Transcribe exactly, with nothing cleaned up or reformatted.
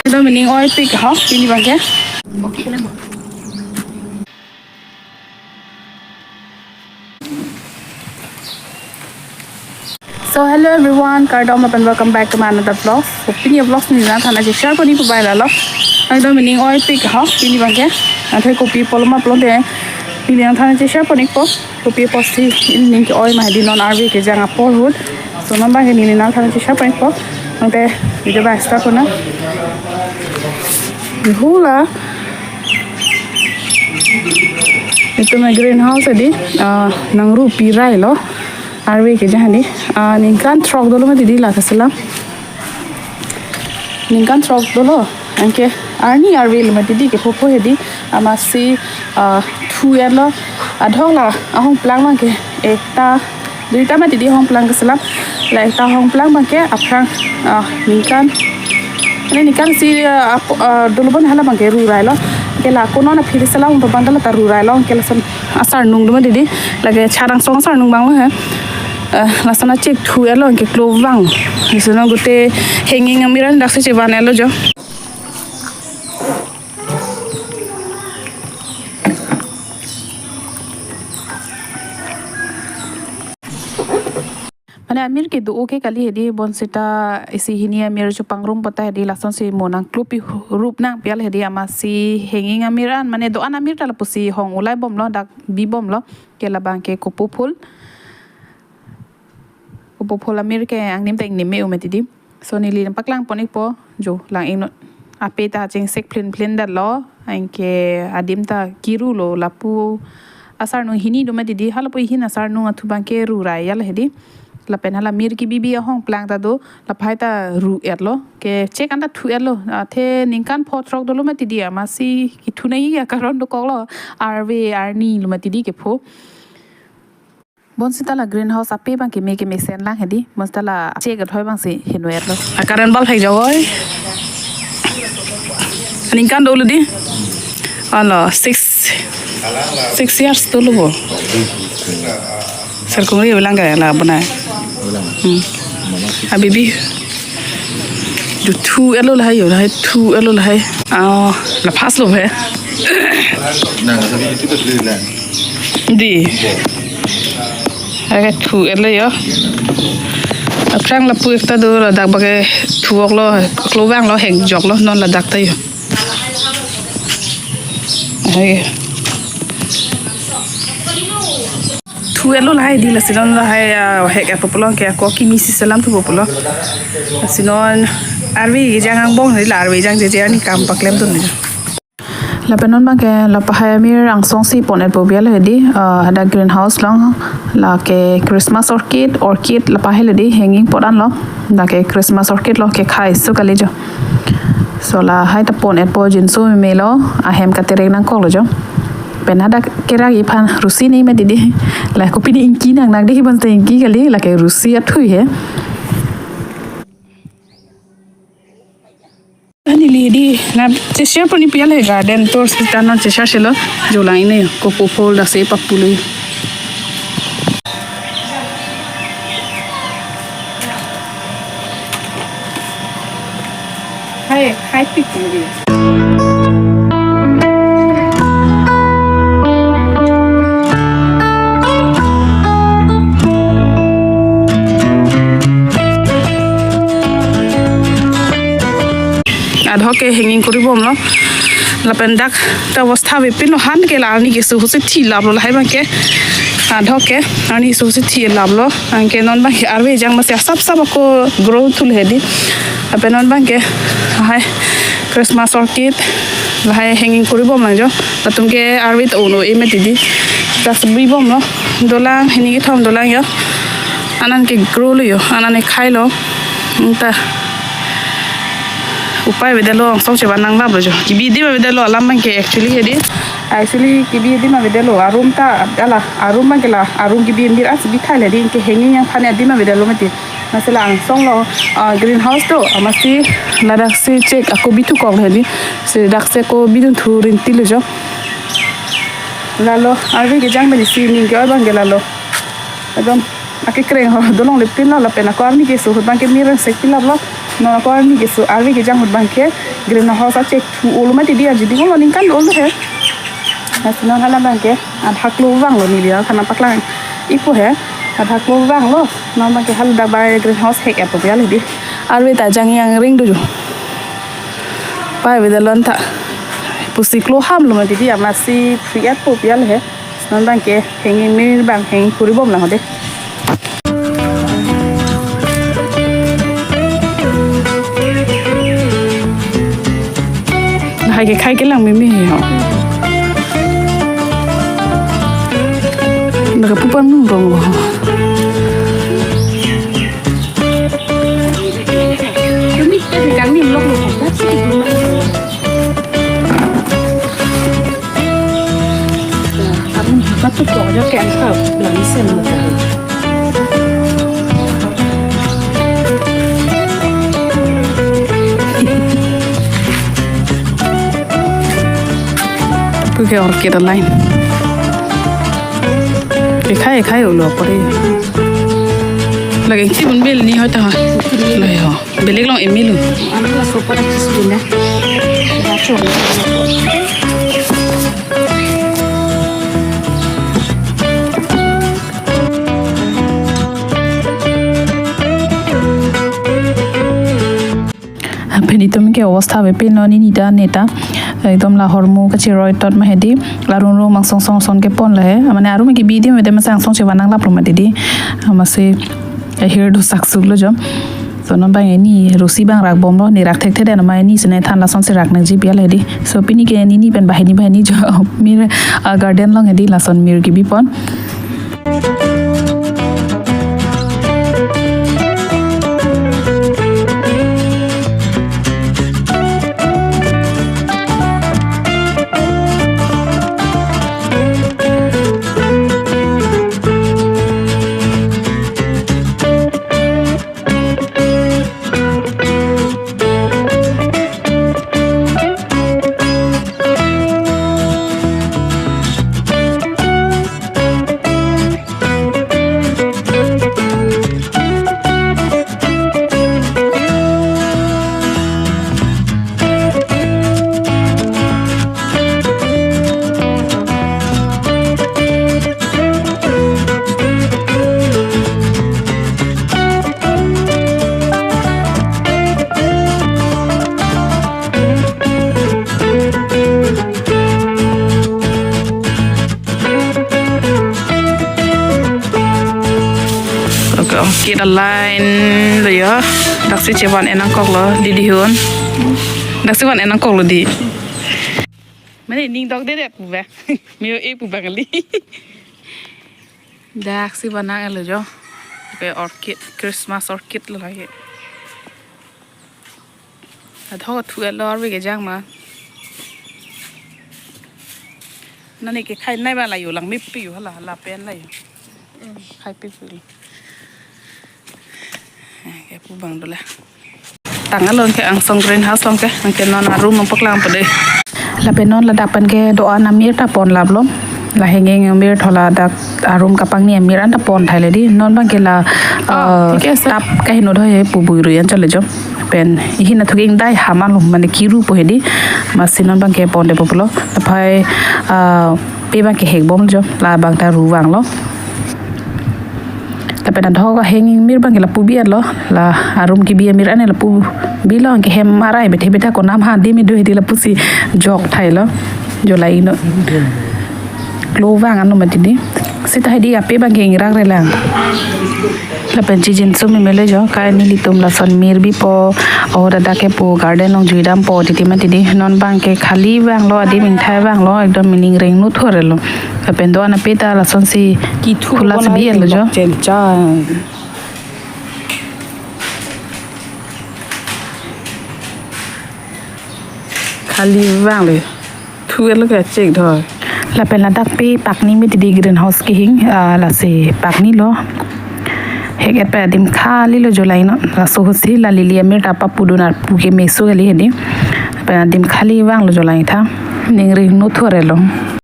Itum ining oipik ho, pini abangke. So hello everyone, kardom lapen welcome back to my another vlog. So pini vlog neli nangthan aje share pon-ik pu bai lalo. Itum ining oipik ho, pini abangke. Athe kopi apotlo ma pulote, pini nangthan aje share pon-ikpo. Kopi apotsi ining ke-oi ma hedi, non arve kejang apor ahut. So non abangke neli nangthan aje share pon-ikpo. Nangte video abang start pon nang. Hula. Itum a-greenhouse hedi, ah, nangrupi railo. Arve kejang hedi. Ah, ningkan throk dolo mati hedi la keselam. Ningkan throk dolo. Anke arni arve lo mati hedi kepho pho hedi. Amatsi, ah, thu-etlo. Adhok la ahongplang abangke ekta, duita mati hedi ahongplang keselam. La ekta ahongplang abangke aphrang, ah, ningkan, ne ningkan isi, ah, ap-, ah, dolo bon hala abangke ru railo. Ke la konon aphi selam abang ta la ta ru railo. Ke lason asarnung do mati hedi. Lake Charangsong asarnung abang lo he. Eh, lason achek thu-etlo, anke klo vang. Lason gute hanging amir an daksi chevan-etlo jo. Mane amir kedo-o ke kali hedi, bonsita isi hini amir chepangrum pu ta hedi, lasonsi mo nangklopi rup nangpi-etlo hedi, amatsi hanging amir an, mane do-an amir ta lapusi hong ulai bomlo, dak bi bomlo. Ke labangke kopo phul. Kopo phul amir ke angnim ta ingnim me-o mati hedi. So neli nangpaklang pon-ikpo jo, lang-iknon. Ape ta chengsek phlin phlin detlo, anke adim ta kiru lo, lapu asarnung hini do mati hedi, halapu ahin asarnung athu abangke ru rai-etlo hedi. Lapen hala mir kebi bi ahongplang ta do, lapu hai ta ru-etlo. Ke chek an ta thu-etlo. Athe ningkan pho throk dolo mati hedi, amatsi kethu nangji akaron dokoklo. Arve arni lo mati hedi kepho. Bonsita la greenhouse ape abangke me kemesen lang hedi. Bonsita la chek athoi abangsi heno-etlo. A current bulb hai jogoi. Ningkan dolo hedi. Alo, six, six years dolo bo. Sir kongri bilang kaya la bonai. Hmm. Abibi. Ju thu-etlo lahai jo, lahai thu-etlo lahai. Oh, la fast lo he. Nang sabi itu tu beli lang. Hedi. Ake thu-etlo jo. Aphrang lapu ekta do, ladak abangke thu-oklo, klo vanglo, hek joklo, non ladak ta jo. Hai. Thu-etlo lahai hedi, lasi non lahai, ah, hek-etpo pulo, ke ako kimi si selam thupo pulo. Lasi non arve kejang angbong hedi, la arve kejang jeje arni kam paklemdun hedi. Lapen non abangke lapu hai amir angsong si pon-etpo bial hedi, ah, hadak greenhouse along, lake Christmas orchid, orchid lapu hai hedi, hanging pot anlo, lake Christmas orchid lo, kekhai su kali jo. So lahai ta pon-etpo, jinso meme lo, ahem katerek nangkoklo jo. Pen hadak kerak iphan rusi nei mati hedi. La kopine ingki nang nang hedi, bonsita ingki kali, lake rusi athui he. Neli hedi nangcheshare pon-ik pial he, garden tour sita nangcheshare selo, jo lang-iknon, kopo phul daksi papulo. Hai, hai, pik pik. Adhok ke hanging kori bomlo. Lapen dak ta bostha avepinlo, han ke la arni keso ahutsi thilaplo lahai abangke. Adhok ke arni keso ahutsi thilaplo. Anke non abangke arve kejang masi asap sap ako grow thul hedi. Lapen non abangke hai Christmas orchid lahai hanging kori bomlang jo. Latum ke arve ta un-o-e mati hedi. Just bi bomlo. Dolang, hini kethom dolang jo. Anan ke grow lo jo. Anan ke khailo. Nta. Upai avedetlo, angsong chevan nanglaplo jo. Kebi adim avedetlo, alam abangke actually hedi. Actually kebi adim avedetlo, arum ta, ala, arum abangke la, arum kebi amir an si bithai hedi, ke hanging yang phane adim avedetlo mati. Lasi la angsong lo, ah, greenhouse do, amatsi ladaksi chek ako bithu kok hedi. Si daksi ako bidun thu rinti lo jo. Lalo, arve kejang mene si ning ke-oi abangke lalo. Ekdom akekreng ho dolongle pinlo, lapen ako arni keso ahut abangke mir angsek pilaplo. Non ako arni keso arve kejang ahut abangke greenhouse achek thu olo mati di, arjudi ko ningkan olo he. Lasi non hala abangke adhak lo vanglo, neli aphan nangpaklang ikpo he. Adhak lo vanglo. Non abangke hala dak bai greenhouse hek-etpo pi ale di. Arve ta jang yang ring do jo. Pai veda lon ta. Pusi klo ham lo mati di, amatsi phri-etpo pi ale he. Non abangke hanging mir abang hanging kuri bom lang ho de. Lahai ke khai kelang meme he ho. Naka pupan nung rong ho. Arum batuk ko jo ke angka belum isen mo. Puke orchid alai. Ekhai ekhai ulo pore. Lagi si pun bel ni hoita ha. Lai ho. Beleg long emilo. Anu la sopa la kis pina. Pini tum ke obostha ave pin lo nini ta neta. Ekdom la hormu kachiroi tot ma hedi. La rung rung mangsong song son kepon la he. Mane arum kebi di mete masang song chevan nang lap lo mati di. Amatsi ahir do saksuk lo jo. So non abang ini rosi abang rak bom lo, ne rak thekthe den ma ini sene than lason si rak nangji pi ale di. So pini ke nini pen banghini banghini jo mir, ah, garden along hedi lason mir kebi pon. Okay, okay, the line lo ya. Daksi chevan enang kok lo, didi hun. Daksi van enang kok lo di. Mane ning dok de det pu ba. Mio e pu ba kali. Daksi van nang elo jo. Pe orchid, Christmas orchid lo lagi. Adho thu elo arve kejang ma. Nani ke khai nai ba la yo lang mi pi yo hala, la pen la yo. Khai pi pi. Eh, ke pu bang dola. Tang along ke angsong greenhouse along ke, anke non arum nangpaklang pade. Lapen non ladak pen ke do-an amir ta pon lap lo. La hanging amir thola dak arum kapangni amir an ta pon thai le di. Non abangke la, ah, eh, thik ase. Tap kaheno do he pu bui rui an chale jo. Pen ihin athuk ingdai haman lo mane kiru po hedi. Amatsi non abangke pon de po pulo. Laphai, ah, pe abangke hek bom jo. La abang ta ru vanglo. Lapen adho kahanging mir abangke lapu bi-et lo, la arum kebi amir ane lapu bilo, anke hem arai bethe bethe konam ha di mi do hedi lapusi jok thai lo, jo la ino. Klo vang ano mati di. Sita hedi ape abangke ingrak relang. Lapen chijin sumi mele jo, kai nelitum lason mir bipo, o dada ke po garden along jui dampo titi mati di, non abangke khali vanglo, adim ingthai vanglo, ekdom mining reng nu thore lo. Lapen do-an ape ta lasonsi kithu khula si bi-et lo jo. Chencha. Khali vang le. Thu elo ke chek dhoi. Lapen ladak pe pakni mati di greenhouse kehing, ah, lasi pakni lo. Hek-et pe adim khali lo jo la ino. Laso ahutsi la lili amir ta papu dun arpu ke meso kali hedi. Lapen adim khali vanglo jo la itha. Ning ring nu thore lo.